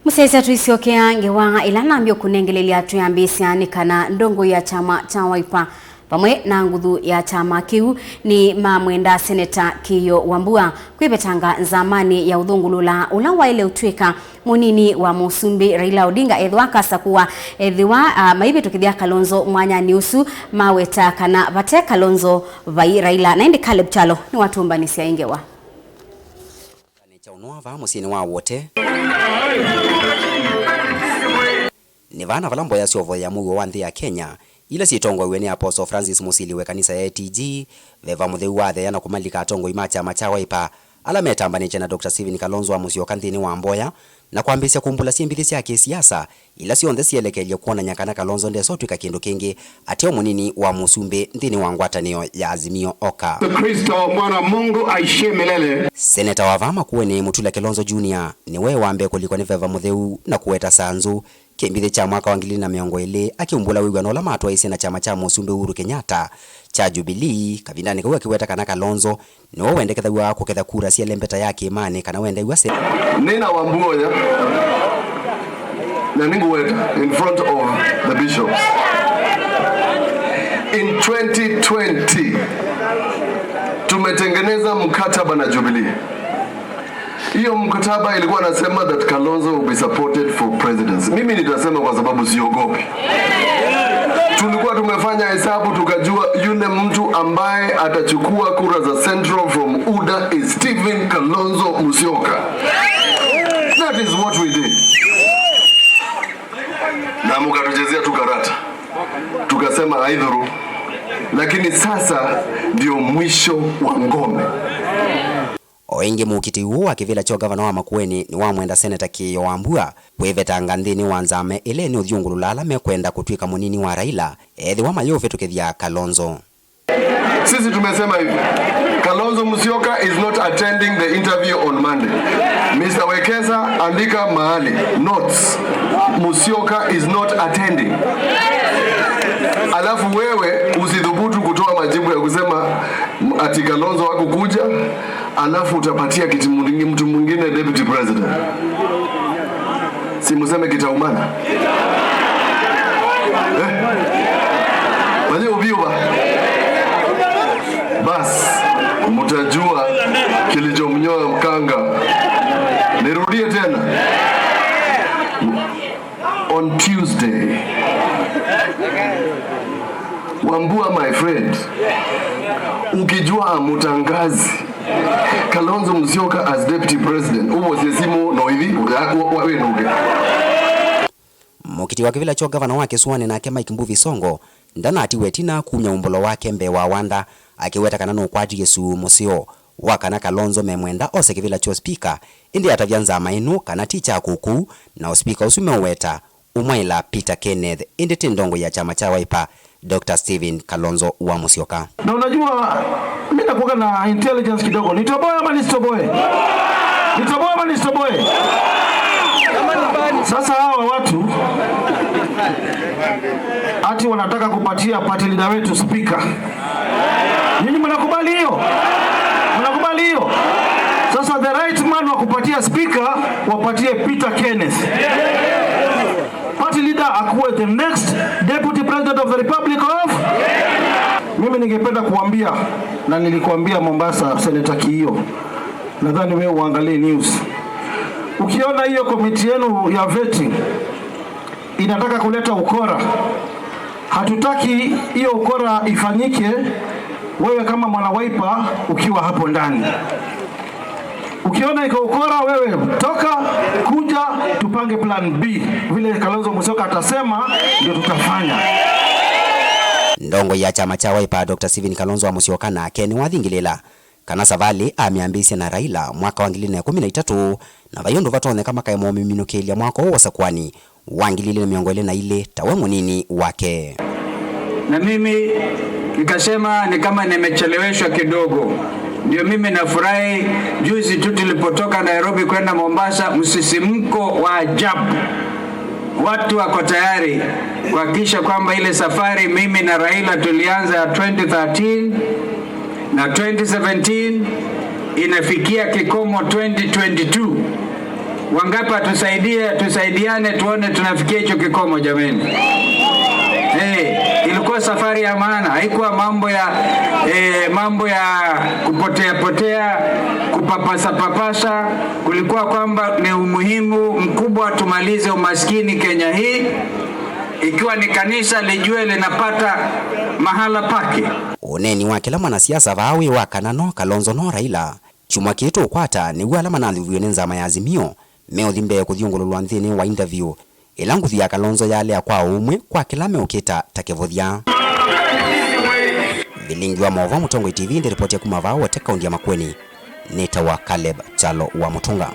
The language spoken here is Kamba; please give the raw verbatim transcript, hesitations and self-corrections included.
Mũsyaĩĩsya, tũisyokea ngewa ĩla nambie kũnengelelya twĩambĩĩsya nĩ kana ndongoi ya kyama kya Wiper vamwe na nguthu ya kyama kĩu nĩmamwenda Seneta Kĩĩo Wambua kwĩvetanga nzamanĩ ya ũthũngũlũla ũla waĩle ũtw'ĩka mũnini wa Mũsumbĩ Raila Odinga ethĩwa akasakũwa, ethĩwa, ah, maivĩtũkĩthya Kalonzo mwanyanĩ ũsu, maweta kana vate Kalonzo vai Raila. Na ĩndĩ Caleb Kyalo nĩwatũmbanĩsya ĩ ngewa. Nĩ kyaũ nũa vaa mũsyĩnĩ wa Wote? Nĩ vaa na vala mboya sya ũvoyea mũuo wa nthĩ ya Kenya, ila syĩtongoew'e nĩ Apostle Francis Mũsili wa ĩkanisa ya A T G, Veva Mũtheu watheea na kũmalika atongoi ma kyama kya Wiper, ala metambanĩtye na Doctor Stephen Kalonzo wa Musyoka nthĩnĩ wa mboya, na kwambĩĩsya kumbũla syĩmbĩthĩ sya kĩsiasa, ila syonthe sielekelye kwonany'a kana Kalonzo ndesa ũtw'ĩka kĩndũ kĩngĩ ateo mũnini wa mũsumbĩ nthĩnĩ wa ngwatanĩo ya Azimio Oka. Kristo, Mwana Mungu aishie milele. Seneta wa vaa Makueni Mutula Kilonzo Junior nĩwe wa mbee kũlikwa nĩ Veva Mũtheu na kũweta sanzu kĩmbithĩ kya mwaka wa ngili ilĩ na mĩongo ĩlĩ, akĩumbũla wĩw'ano ũla matwaĩĩsye na kyama kya mũsumbĩ Uhuru Kenyatta kya Jubilee, kavindanĩ kau akĩweta kana Kalonzo nĩwe wendekethaw'a kũketha kura sya lembeta ya kĩĩmanĩ kana wendeew'a se. Nĩna Wambuoya na nĩngũweta in front of the bishops. In twenty twenty, tumetengeneza mkataba na Jubilee. Hiyo mkataba ilikuwa nasema that Kalonzo will be supported for presidency. Mimi nitasema kwa sababu siogopi. Tulikuwa tumefanya hesabu tukajua yule mtu ambaye atachukua kura za Central from UDA is Stephen Kalonzo Musyoka. That is what we did. Na mkatuchezea tu karata. Tukasema haidhuru. Lakini sasa ndio mwisho wa ngome. O ĩngĩ, mũkitĩi ũũ wa kĩvĩla kya ũngavana wa Makueni nĩwamwenda Seneta Kĩĩo Wambua kwĩvetanga nthĩnĩ wa nzama ĩla ĩnĩ ũthyũngũlũla ala mekwenda kũtw'ĩka mũnini wa Raila ethĩwa mayĩũvĩtũkĩthya Kalonzo. Sisi tumesema hivi, Kalonzo Musyoka is not attending the interview on Monday. Mister Wekesa, andika mahali notes. Musyoka is not attending. Alafu wewe usithubutu kutoa majibu ya kusema ati Kalonzo hakukuja, alafu utapatia kiti mwingi-, mtu mwingine deputy president. Si museme kitaumana? Eh? Wale uviuva? Bas, mtajua kilichomnyoa mkanga. Nirudie tena. On Tuesday. Wambua, my friend, ukijua amutangazi Kalonzo Musyoka as deputy president, uvosie simu no ivi, wa, wa, wa, wĩnũke. Mũkiti wa kĩvĩla kya ũngavana wa kĩsũanĩ nake Mike Mbuvi Songo ndanatiwe ĩtina kumya ũmbũlo wake mbee wa wanda, akĩweta kana nũkwatie suu mũseo wa kana Kalonzo memwenda ose kĩvĩla kya ũspika, ĩndĩ atavya nzama ĩno kana ti kya kũkũu, na ũspika ũsu meũweta ũmwaĩla Peter Kenneth, ĩndĩ ti ndongoi ya kyama kya Wiper, Doctor Stephen Kalonzo wa Musyoka. Na unajua, mimi nakuwa na intelligence kidogo. Nitoboe ama nisitoboe? Nitoboe ama nisitoboe? Sasa hawa watu ati wanataka kupatia party leader wetu speaker. Nyinyi mnakubali hiyo? Mnakubali hiyo? Sasa the right man wa kupatia speaker, wapatie Peter Kenneth. Party leader akuwe the next deputy president of the Republic of. Mimi ningependa kuambia, na nilikuambia Mombasa, Senator Kiio, nadhani wewe uangalie news. Ukiona hiyo komiti yenu ya vetting inataka kuleta ukora, hatutaki hiyo ukora ifanyike, wewe kama mwana Wiper ukiwa hapo ndani. Ukiona iko ukora, wewe toka, kuja tupange plan B. Vile Kalonzo Musyoka atasema, ndio tutafanya. Ndongoi ya kyama kya Wiper, Doctor Stephen Kalonzo wa Musyoka, nake nĩwathingĩlĩla kana savalĩ amĩambĩĩsye na Raila mwaka wa ngili ilĩ na ĩkũmi na itatũ, na vai ũndũ vatonyeka makaema ũmĩminũkĩĩlya mwaka ũũ wa ũsakũani wa ngili ilĩ na mĩongo ĩlĩ na ilĩ tawe mũnini wake. Na mimi nikasema ni kama nimecheleweshwa kidogo. Ndio mimi nafurahi, juzi tu tulipotoka Nairobi kwenda Mombasa, msisimko wa ajabu. Watu wako tayari kuhakikisha kwamba ile safari mimi na Raila tulianza ya twenty thirteen na twenty seventeen inafikia kikomo twenty twenty-two. Wangapi atusaidie, tusaidiane tuone tunafikia hicho kikomo jameni. Eh, ilikuwa safari ya maana, haikuwa mambo ya eh, mambo ya kupotea potea, kupapasa papasa. Kulikuwa kwamba ni umuhimu mkubwa tumalize umaskini Kenya hii, ikiwa ni kanisa lijue linapata mahala pake. Ũneeni wa kĩla mwanasiasa vaa wĩ wa kana no Kalonzo no Raila. Kyumwa kĩĩ tũũkwata nĩw'o ala manathuviwe nĩ nzama ya Azimio meũthi mbee kũthyũngũlũlwa nthĩnĩ wa interview ĩla nguthu ya Kalonzo yalea kwa ũmwe kwa kĩla meũkĩta ta kĩvũthya. Vilingi wa maũvoo Mũtongoi T V, ndĩripotĩa kuma vaa Wote, kaunti ya Makueni, nĩtawa Caleb Kyalo wa Mũtũnga.